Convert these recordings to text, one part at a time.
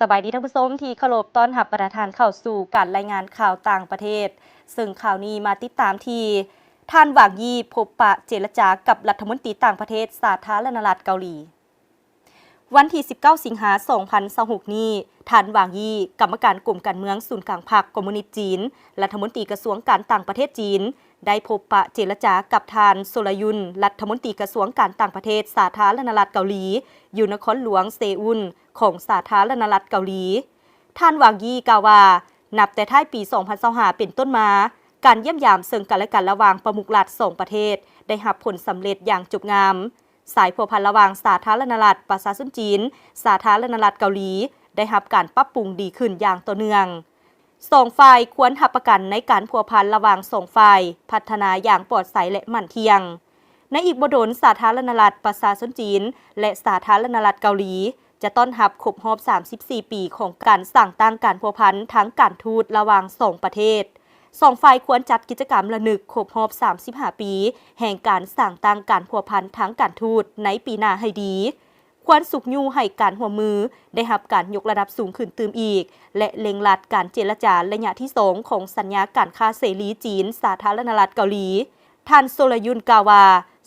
ສະບາຍດີທ່ານຜູ້ຊົມທີ່ເຄົາລົບ, ຕ້ອນຮັບບັນດາທ່ານເຂົ້າສູ່ການລາຍງານຂ່າວຕ່າງປະເທດ, ເຊິ່ງຂ່າວນີ້ມາຕິດຕາມທີ່ ທ່ານ ຫວາງ ຢີ ພົບປະເຈລະຈາກັບລັດຖະມົນຕີຕ່າງປະເທດສາທາລະນະລັດເກົາຫຼີ. ວັນທີສິບເກົ້າ ສິງຫາ ສອງພັນຊາວຫົກນີ້, ທ່ານ ຫວາງ ຢີ ກຳມະການກົມການເມືອງສູນກາງພັກຄອມມູນິດຈີນ, ລັດຖະມົນຕີກະຊວງການຕ່າງປະເທດຈີນ ໄດ້ພົບປະເຈລະຈາກັບທ່ານ ໂຊລະຍຸນ ລັດຖະມົນຕີກະຊວງການຕ່າງປະເທດສາທາລະນະລັດເກົາຫຼີ ຢູ່ນະຄອນຫຼວງເຊອຸນຂອງສາທາລະນະລັດເກົາຫຼີ. ທ່ານ ຫວາງ ຢີ ກ່າວວ່າ ນັບແຕ່ທ້າຍປີສອງພັນຊາວຫ້າເປັນຕົ້ນມາ, ການຢ້ຽມຢາມເຊິ່ງກັນແລະກັນລະຫວ່າງປະມຸກລັດສອງປະເທດ ໄດ້ຮັບຜົນສຳເລັດຢ່າງຈົບງາມ. ສາຍພົວພັນລະຫວ່າງສາທາລະນະລັດປະຊາຊົນຈີນ, ສາທາລະນະລັດເກົາຫຼີ ໄດ້ຮັບການປັບປຸງດີຂຶ້ນຢ່າງຕໍ່ເນື່ອງ. ສອງຝ່າຍຄວນຮັບປະກັນໃນການພົວພັນລະຫວ່າງສອງຝ່າຍ ພັດທະນາຢ່າງປອດໃສ ແລະ ໝັ້ນທ່ຽງ. ໃນອີກບໍ່ດົນ, ສາທາລະນະລັດປະຊາຊົນຈີນ ແລະ ສາທາລະນະລັດເກົາຫຼີ ຈະຕ້ອນຮັບຄົບຮອບສາມສິບສີ່ປີຂອງການສ້າງຕັ້ງການພົວພັນທາງການທູດລະຫວ່າງສອງປະເທດ. ສອງຝ່າຍຄວນຈັດກິດຈະກຳລະນຶກຄົບຮອບສາມສິບຫ້າປີແຫ່ງການສ້າງຕັ້ງການພົວພັນທາງການທູດໃນປີໜ້າໃຫ້ດີ. ຄວນຊຸກຍູ້ໃຫ້ການຮ່ວມມືໄດ້ຮັບການຍົກລະດັບສູງຂຶ້ນຕື່ມອີກ ແລະ ເລັ່ງລັດການເຈລະຈາໄລຍະທີສອງຂອງສັນຍາການຄ້າເສລີຈີນ-ສາທາລະນະລັດເກົາຫຼີ. ທ່ານ ໂຊລະຍຸນ ກ່າວວ່າ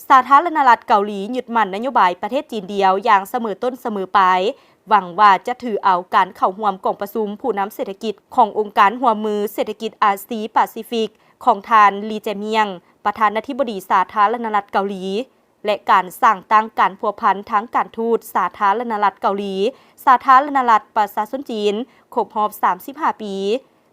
ສາທາລະນະລັດເກົາຫຼີຍຶດໝັ້ນນະໂຍບາຍປະເທດຈີນດຽວຢ່າງສະເໝີຕົ້ນສະເໝີປາຍ, ຫວັງວ່າຈະຖືເອົາການເຂົ້າຮ່ວມກອງປະຊຸມຜູ້ນຳເສດຖະກິດຂອງອົງການຮ່ວມມືເສດຖະກິດອາຊີປາຊີຟິກຂອງທ່ານ ລີ ແຈມຽງ ປະທານາທິບໍດີສາທາລະນະລັດເກົາຫຼີ ແລະ ການສ້າງຕັ້ງການພົວພັນທາງການທູດສາທາລະນະລັດເກົາຫຼີ ສາທາລະນະລັດປະຊາຊົນຈີນ ຄົບຮອບສາມສິບຫ້າປີ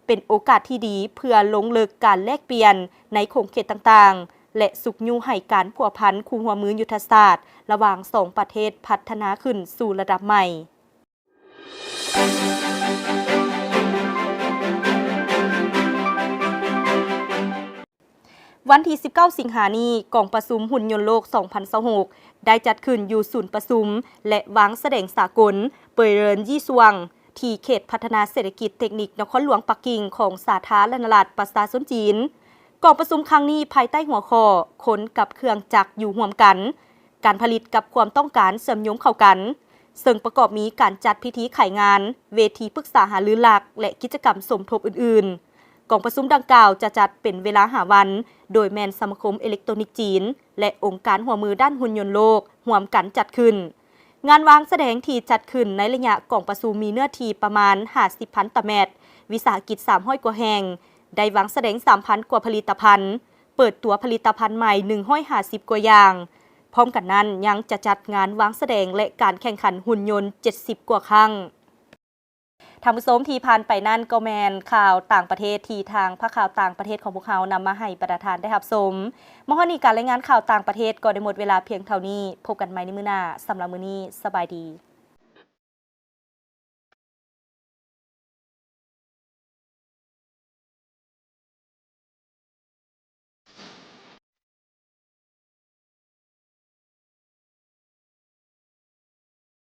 ເປັນໂອກາດທີ່ດີເພື່ອລົງເລິກການແລກປ່ຽນໃນຂົງເຂດຕ່າງໆ ແລະ ຊຸກຍູ້ໃຫ້ການພົວພັນຄູ່ຮ່ວມມືຍຸດທະສາດລະຫວ່າງສອງປະເທດພັດທະນາຂຶ້ນສູ່ລະດັບໃໝ່. ວັນທີສິບເກົ້າ ສິງຫານີ້, ກອງປະຊຸມຫຸ່ນຍົນໂລກສອງພັນຊາວຫົກ ໄດ້ຈັດຂຶ້ນຢູ່ສູນປະຊຸມ ແລະ ວາງສະແດງສາກົນ ເປີເຣີນ ຢີ່ຊວງ ທີ່ເຂດພັດທະນາເສດຖະກິດເຕັກນິກນະຄອນຫຼວງປັກກິ່ງຂອງສາທາລະນະລັດປະຊາຊົນຈີນ. ກອງປະຊຸມຄັ້ງນີ້ພາຍໃຕ້ຫົວຂໍ້ ຄົນກັບເຄື່ອງຈັກຢູ່ຮ່ວມກັນ, ການຜະລິດກັບຄວາມຕ້ອງການເຊື່ອມໂຍງເຂົ້າກັນ, ເຊິ່ງປະກອບມີການຈັດພິທີຂາຍງານ, ເວທີປຶກສາຫາລືຫຼັກ ແລະ ກິດຈະກຳສົມທົບອື່ນໆ. ກອງປະຊຸມດັ່ງກ່າວຈະຈັດເປັນເວລາຫ້າວັນ, ໂດຍແມ່ນສະມາຄົມເອເລັກໂຕຣນິກຈີນ ແລະ ອົງການຮ່ວມມືດ້ານຫຸ່ນຍົນໂລກຮ່ວມກັນຈັດຂຶ້ນ. ງານວາງສະແດງທີ່ຈັດຂຶ້ນໃນໄລຍະກອງປະຊຸມມີເນື້ອທີ່ປະມານຫ້າສິບພັນຕາແມັດ, ວິສາຫະກິດສາມຮ້ອຍກວ່າແຫ່ງ, ໄດ້ວາງສະແດງສາມພັນກວ່າຜະລິດຕະພັນ, ເປີດຕົວຜະລິດຕະພັນໃໝ່ໜຶ່ງຮ້ອຍຫ້າສິບກວ່າຢ່າງ. ພ້ອມກັນນັ້ນ, ຍັງຈະຈັດງານວາງສະແດງ ແລະ ການແຂ່ງຂັນຫຸ່ນຍົນເຈັດສິບກວ່າຄັ້ງ. ທ່ານຜູ້ຊົມທີ່ຜ່ານໄປນັ້ນກໍແມ່ນຂ່າວຕ່າງປະເທດທີ່ທາງພາກຂ່າວຕ່າງປະເທດຂອງພວກເຮົານຳມາໃຫ້ບັນດາທ່ານໄດ້ຮັບຊົມ. ມາຮອດນີ້ການລາຍງານຂ່າວຕ່າງປະເທດກໍໄດ້ໝົດເວລາພຽງເທົ່ານີ້. ພົບກັນໃໝ່ໃນມື້ໜ້າ. ສຳລັບມື້ນີ້, ສະບາຍດີ.